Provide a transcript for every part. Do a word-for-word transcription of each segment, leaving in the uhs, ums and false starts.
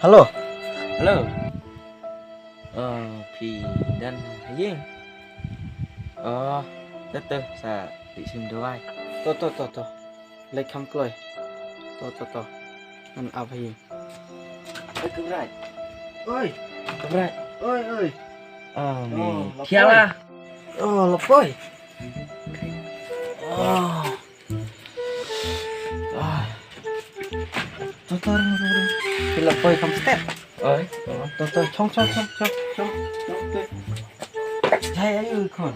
Hello. Hello. Oh, phi don ha ïing? Oh, to to, sa phi shim dawai. To to to to. Leit kham kloi. To to to. Ngan ap ha ïing. Oi, Khublei. Oi. Khublei. Oi oi. Oh, ni. Kiala. Oh, la poi. Oh. Ah. To to, ring ring ring. Phi la poi kam step. Oi. To to, chong chong chong chong chong. Jai ayu khun.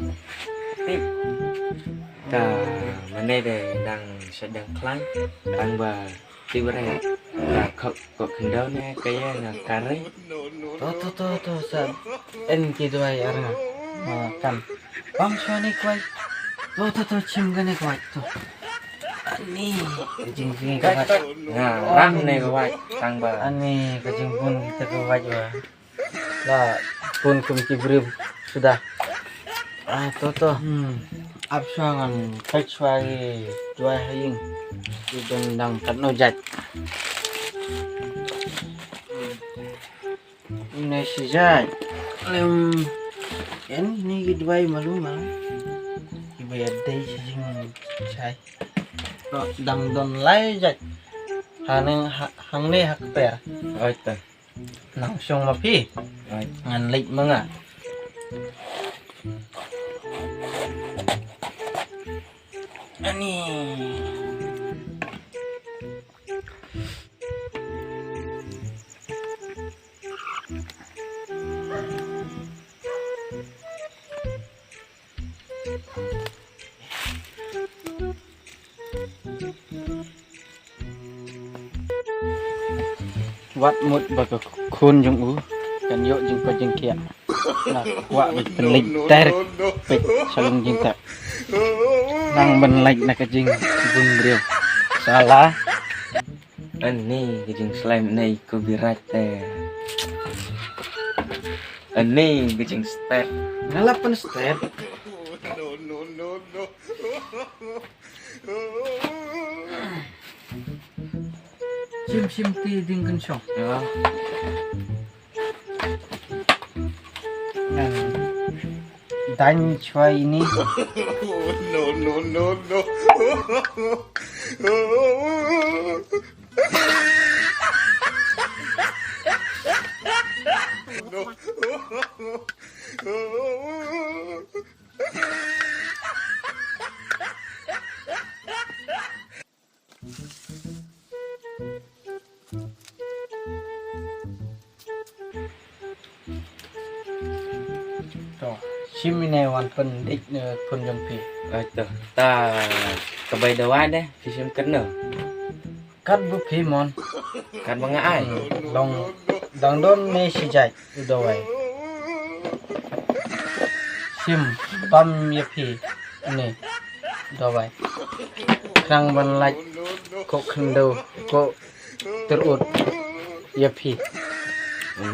Tip. Ka mane de dang sha dang khlaiñ. Tang ba tip re. Ka khok khok khyndew ne ka ïa nga kare. To to to to, sa en ki dawai ar nga. Ma kan. Bam sha ne kwai. To to to, chim kane kwai to. Ani ka jing jing kwai. Nga ram ne kwai tang ba. Ani ka jingbun kita kwai ba. La bun kum ki briew suda. Ah, to to. Hmm. Ap sha ngan peit sha ki dawai ha ïing. Ki don dang katno jait. Ne shi jait. Lem en ne ki dawai malu malu. Ki ba ïadei shi jingshai. To dang don lai jait. Hangne ha, hangne ha kper. Oi ta. Nang shong ma phi. Oi. Ngan leit ma nga. Ani. Wat mut ba ka khun jong u kan ïoh jingkoit jingkhiah. Nga kwah ban pynleit direct peit sha long jingtep. Nang ban leit na ka jingbun briew. Sala. Ani ka jingslem nei ko birat te. Ani ka jingstep. Nga la pynstep. Shim shim ti ding kynshong. Dang chwa ini. No no no no. To, shim ine wan pyndik ne pun jong phi. Ai to, ta ka bai dawai de, phi shim katno? Kat bu phi mon. Kat ba nga ai. Long dang don ne shi jait. U dawai. Shim bam ïa phi ne dawai. Khnang ban lait ko khyndew ko tyrut ïa phi.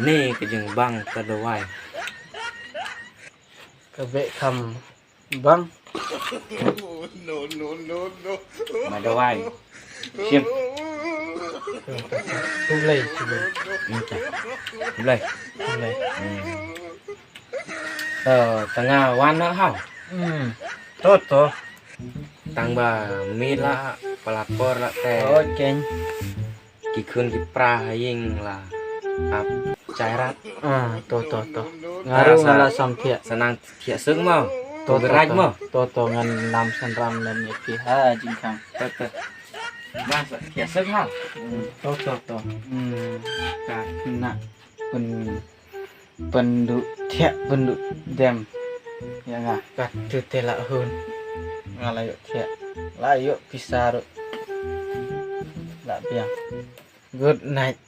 Ne ka jingbang ka dawai. Ka beh kham Bang. No no no no. Ma dawai. Shim. Khublei, khublei. Khublei. Khublei. Hmm. To, tang nga wan noh haw. Hmm. To to. Tang ba mi la pala por la te. Okay. Ki khun ki pra ha ïing la ap chai rat. Ah, to to to. Nga ruh nga la sam thiah. Sa nang thiah suk mo. To to to. To ngan nam san ram lem ïa phi ha jingkhang. To to. Ba sa thiah suk ha. Hmm, to to to. Hmm, ka khynnah pyn Pynduh thiah pynduh dem. Ïa nga katto te la hun. Nga la ïoh thiah. La ïoh pisa ruh. La biang. Good night.